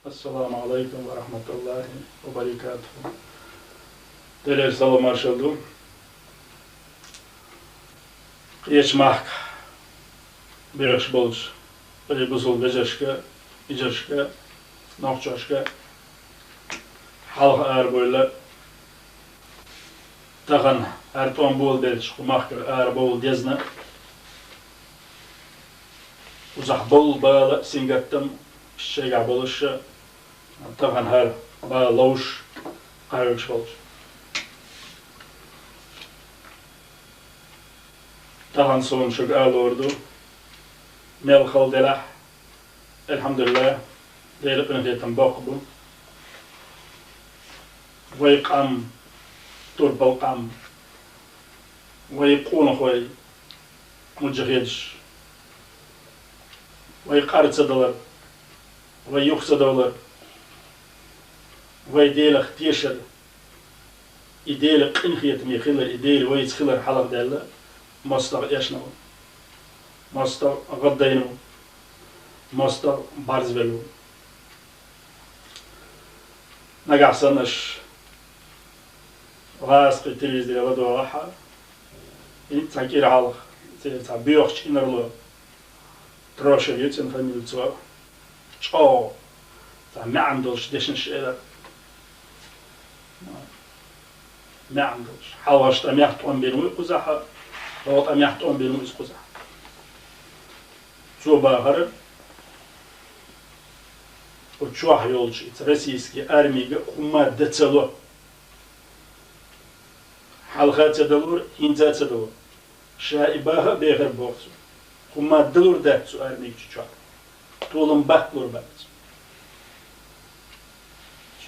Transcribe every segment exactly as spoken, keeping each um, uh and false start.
Ассаламу Ӏалайкум ва рахьматуллахӀи ва баракатухӀ. Делера салам-маршал ду. Кхечу махкахь бехаш болчу къе бусалба вежаршка, йижаршка, нохчашка, хьалха арабевлла, тахана хӀара тӀом болабелча кху махкара арабовла дезна, кхузахь болу бала а, сингаттам а шайгахь болуш а, тахана хӀара бала ловш кхайкхаш болчу. Тахана суна шуьга алор ду, мел хала делахь, АлхьамдулиллахӀ, Делан къинхетам боккха бу. Вай къам, турпал къам, вай къонахой, муьлххачу хенаш, вай къар ца далар, вай юха ца довлар, вай Делах тешар, и Делан къинхетаме хилар, и Дела вайца хилар хьалха даьлла, мостагӀа эшна ву, мостагӀа гӀаддайна ву, мостагӀа бӀарзвелла ву. Нагахь санна аша гӀазкхи телевизоре ладогӀахь, хӀинца цхьа кӀира хьалха, церан цхьа боьхачу инарло, Трошев ю цуьнан фамили, цо чӀогӀа цхьа маьӀна долуш дешнаш элира. МаьӀна долуш. Хьалхарчу тӀамехь тӀом бина ву и кхузахь, хӀокху тӀамехь тӀом бина ву иза кхузахь. Цо бахара, оцу чохь йолчу иза российский армига хӀумма дан ца ло. Хьалха ца далура, хӀинца а ца далура. Ша и баха а бехар боху цо. ХӀумма далур дац цу армига чу чохь. Толам батталур бац.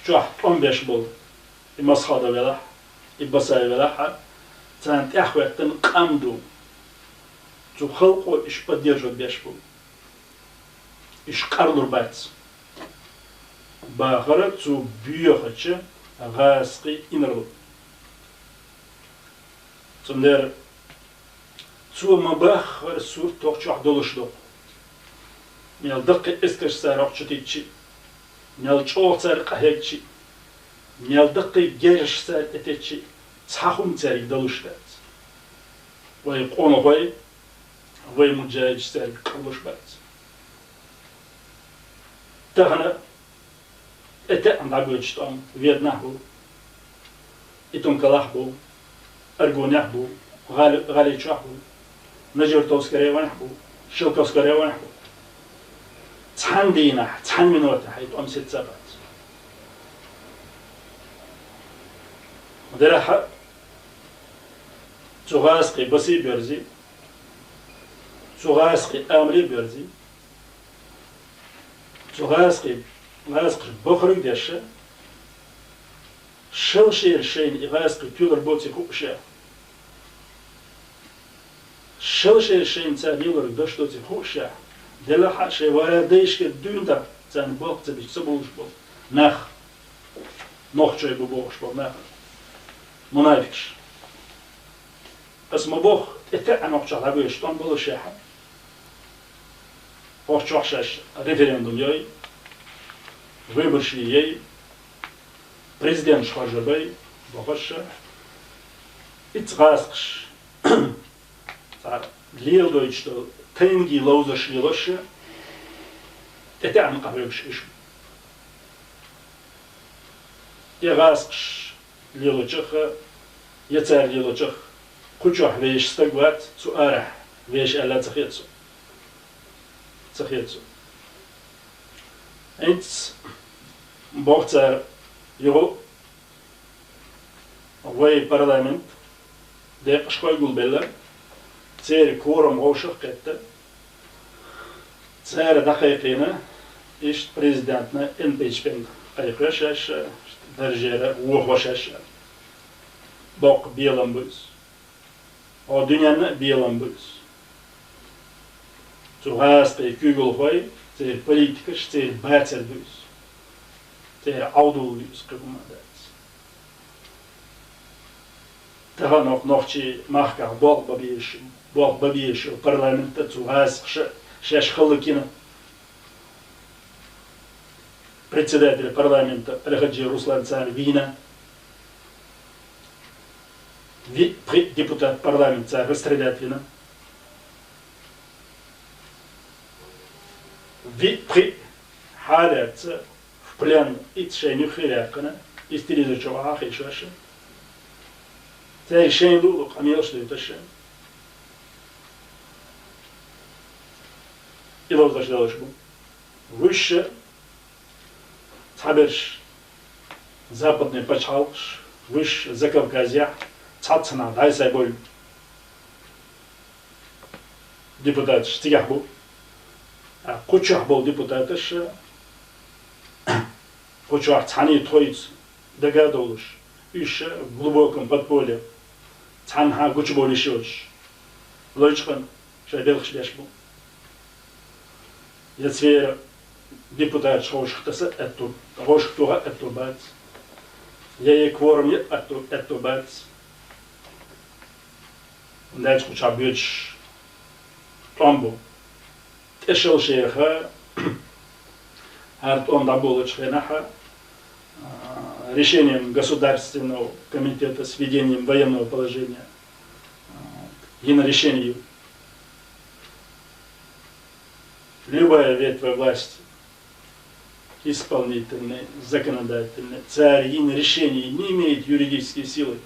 Чохь тӀом беш болу, и Масхадов велахь, и Басаев велахь а, царна тӀаьхьахӀоьттина къам ду. Цу халкъо уьш поддерживать беш бу. Уьш къарлур бац. Бахара цу боьхачу гӀазкхи инарло. Цундела цо ма-баххара сурт тохчохь долуш ду. Мел даккхий эскарш цара хӀокху чу теттичи, мел чӀогӀа цара къахьегчи, мел даккхий герзаш цара тӀететтичи, цхьа хӀума цаьрга далуш дац. Вай къонахой, вай муджахӀидаш цаьрга къарлуш бац. Тахана тӀетаьӀна дӀабоьдуш тӀом Веданахь бу, Итункалахь бу, Аргунехь бу, ГӀали-, ГӀаличохь бу, Нажиртовский районехь бу, Шелковский районехь бу. Цхьана дийнахь, цхьана минотехь и тӀом сецца а бац. Делахь а цу гӀазкхи баси а боьрзи, цу гӀазкхи амри а боьрзи, цу гӀазкхи, гӀазкхаша бохург а деш, шал шера шайна и гӀазкхи тоьлур боций хууш а, шал шера шайна цара лелорг даш доций хууш а, делахь а шайн вара дайшкара дуьйна даккха царна болх ца бича ца бовлуш болу нах, нохчой бу бохуш болу нах, мунафикаш. Ас ма боху, тӀетаьӀна нохчохь дӀабоьдуш тӀом болушехь, хӀокху чохь шаьш референдум йой, выбораш йой, президенташ хоржур бай, бохуш а, ицца гӀазкхаш цара леладойтуш долу тайнгийн ловзарш лелош а, тӀетаьӀна къахьоьгуш уьш. И гӀазкхаш лелочух а, я цара лелочух, кху чохь вешан стаг вац, цу арахь вешан аьлла ца хета со. Ца хета со. ХӀинца боху цара, юха вай парламент декъашхой гулбелла, церан корам вовшах а кхетта, цара дӀакхайкхийна, иштта президентна импичмент кхайкхо шаьш, даржера вохо шаьш. Боккха белам бу иза. О дуьненна а белам бу иза. Цу гӀазкхийн куьйгалхой, церан политикаш, церан бацар ду иза. Церан Ӏовдал ду иза, кхин хӀума дац. Тахана оха нохчийн махкахь болх бан безаш, болх бан безаш йолу парламент а цу гӀазкхаша шаьш хӀаллакйина. Председатель парламента Аль-Хаджи Руслан цар вийна. Виъ-пхиъ депутат парламент цар расстрелять вина. Виъ-пхиъ хьалаьца в плен, итт шайна юххе яьккхина, из телевизор чу Ӏохайша. Цаьрга шайна луъу къамелаш луьйташ. И ловзаш долаш бу. Вуьшша цхьаберш западный пачхьалкхаш, вуьшша Закавказехь цхьаццанахьа дӀай-схьай бовла депутаташ цигахь бу. А кху чохь болу депутаташ, кху чохь цхьаьний тхоьца дага а довлуш, уьш в глубоком подполье, цхьаннахьа гучубовлуш йоцуш, лойчкъан шайн белхаш беш бу. Я церан депутаташ ховшах таса а аьтту, ховшах тоха а аьтту бац. Я е кворум е а аьтту, аьтту бац. Даьлча кху чохь боьдуш тӀом бу. ТӀешалла шеха, хӀара тӀом дӀаболучу хенахь, а, решением Государственного комитета с введением военного положения, а, йина решение ю. Любая ветвь власти, исполнительный, законодательный, цара йина решение не имеет юридической силы,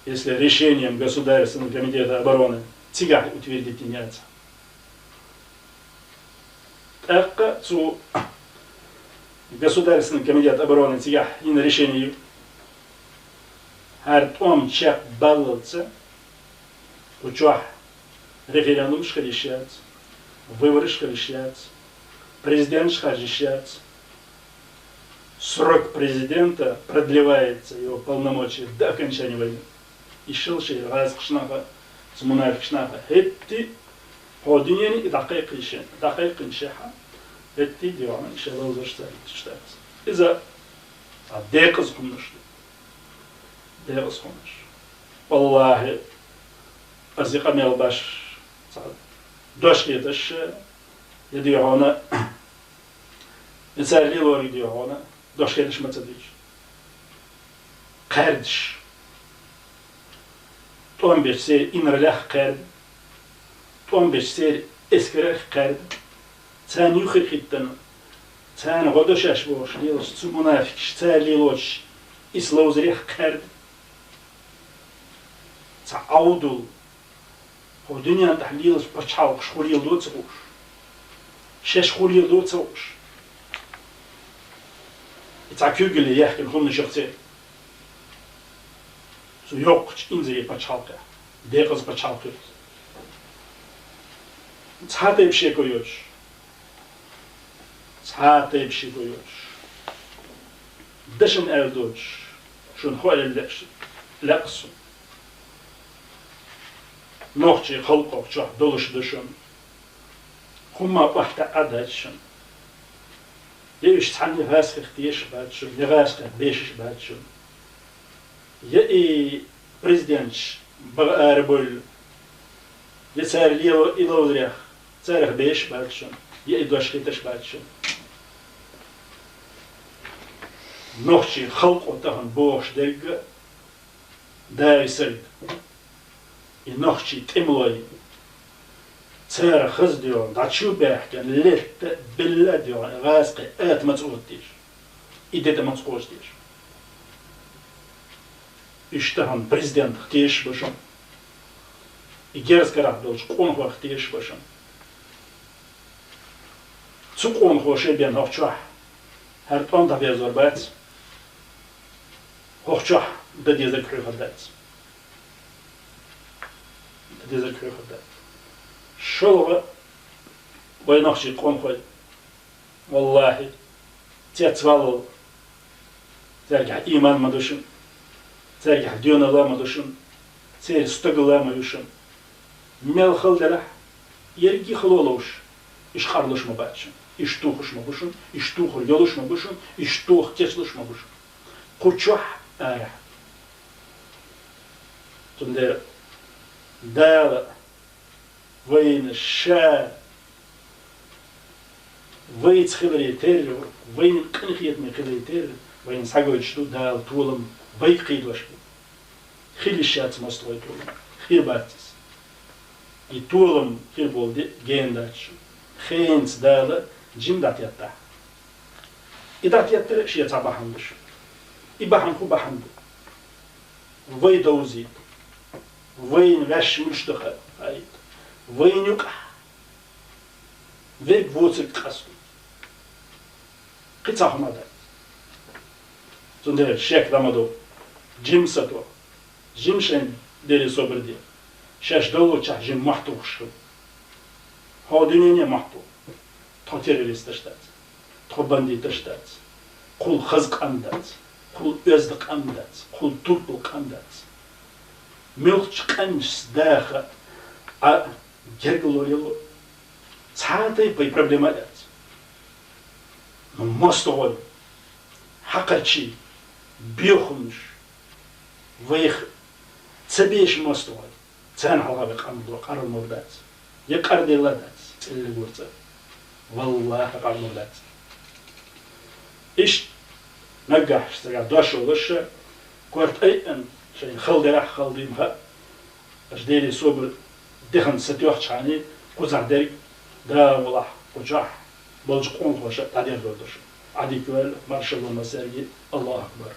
если решением Государственного комитета обороны цигахь утвердить йина яц. ТӀаккха цу Государственный комитет обороны цигахь йина решение ю. ХӀара тӀом чекхбаллалца кху чохь референдумаш хила йиш яц, выбораш хила йиш яц, президенташ харжа йиш яц. Срок президента продлевается, его полномочия, до окончания войны. Ишшал шайн гӀазкхашнаха, цу мунафикъашнаха хӀетте, хьо дуьненна и дӀакхайкхийша, дӀакхайкхийшехьа, хӀетте а доьгӀна, и шайн ловзарш цаьрга деш дац. Иза цхьа декъаза хӀуманаш ду. Декъаза хӀуманаш. Валлахьи, аса и къамел беш, цхьа дош хеташ, я дий хьуна, я цара лелориг дий хьуна, дош хеташ ма ца дуьйцу. Кхаьрдаш. ТӀом бечу церан инарлех кхаьрда. ТӀом бечу церан эскарах кхаьрда. Царна юххе хӀиттина, царна гӀо до шаьш бохуш лелаш цу мунафикаш, цара лелочу исс ловзарех кхаьрда. Цхьа Ӏовдал, хӀокху дуьненна тӀехь лелачу пачхьалкхаш хӀун леладо ца хууш, шаьш хӀун леладо ца хууш. И цхьа куьйгалле яьхкина хӀуманаш ю-кх церан. Цу йоккхачу инзаре пачхьалкхехь, декъаза пачхьалкх ю-кх. Цхьа а тайпа шеко йоцуш, цхьа а тайпа шеко йоцуш, дашна аьлла доцуш, шуна хӀоъ аьлла лаьа-, лаьа суна. Нохчийн халкъо чохь долуш ду шуна. ХӀумма охьатаьӀа дац шуна. Я уьш цхьанна гӀазкхех тешаш бац шуна, я гӀазкхех бешаш бац шуна. Я и президенташ бага арабевлла, я цара лело и ловзарех, царах бешаш бац шуна, я и дош хеташ бац шуна. Нохчийн халкъо тахана бохуш дерг а, Дала висарг. И нохчийн тӀемалой, цара хаза доьгӀна, дӀа чу баьхкина, летта а, белла а доьгӀна, гӀазкхийн атамаца оттадеш, и детӀамаца кхочдеш. Уьш тахана президентах тешаш бу шуна, и герз карахь долчу къонахойх тешаш бу шуна. Цу къонахо шен бен хӀокху чохь хӀара тӀом дӀаберзор бац. ХӀокху чохь дан дезарг хьоьхур дац. Дан дезарг хьоьхур дац. ШолгӀа, вай нохчийн къонахой, валлахьи, цецваллал, цаьргахь ийман ма ду шуна, цаьргахь доьналла ма ду шуна, церан стогалла ма ю шуна. Мел хала делахь, ерриге хало ловш, уьш къарлуш ма бац шуна, уьш тухуш ма бу шуна, уьш тухур йолуш ма бу шуна, уьш тоха кечлуш ма бу шуна. Кху чохь а, арахь. Цундела Дала вайна Ша Вайца хиларе терра, вайна къинхетаме хиларе терра, вайна схьагойтуш ду Дала толам, вайга кхийдош ду. Хила йиш яц моастагӀий толам. Хир бац из. И толам хир бола ди гена дац шун. Хенца Дала жима дӀатеттахь. И дӀатеттар а шен цхьа бахьана да шун. И бахьана фу бахьана да? Вай довзийта. Вайна ваьш муьлш да хаийта. Вайна юкъахь верг воцург къасто. Кхин цхьа хӀума дац. Цундела шек дӀа ма до. Жима сато. Жима шайн Деле собар де. Шаьш даллучохь жима мохь тухуш хила. Хьо дуьнене мохь туху. Тхо террористаш дац. Тхо бандиташ дац. Кхул хаза къам дац. Кхул оьзда къам дац. Кхул турпал къам дац. Муьлххачу къаьмнашца даха а гергало ело. Цхьа а тайпа вай проблема а яц. Но моастагӀой, хьакхарчий, бехамаш, вайх ца беша моастагӀой, царна хьалха вай къам-, къармор дац. Я къарделла дац, цӀеллигур цӀа. Валлахьи, къармор дац. Иштта наггахь цигахь дош волуш, корта айъан шайна хала дерахь, хала дийна хаьа, аша Деле собар деханца сатоьхчахьана, кхузахь дерг, да, валахь, кху чохь болчу къонахоша дӀадер долу ду шуна. Ӏадика ваьлла, маршалла массаьрга, Аллаху акбар.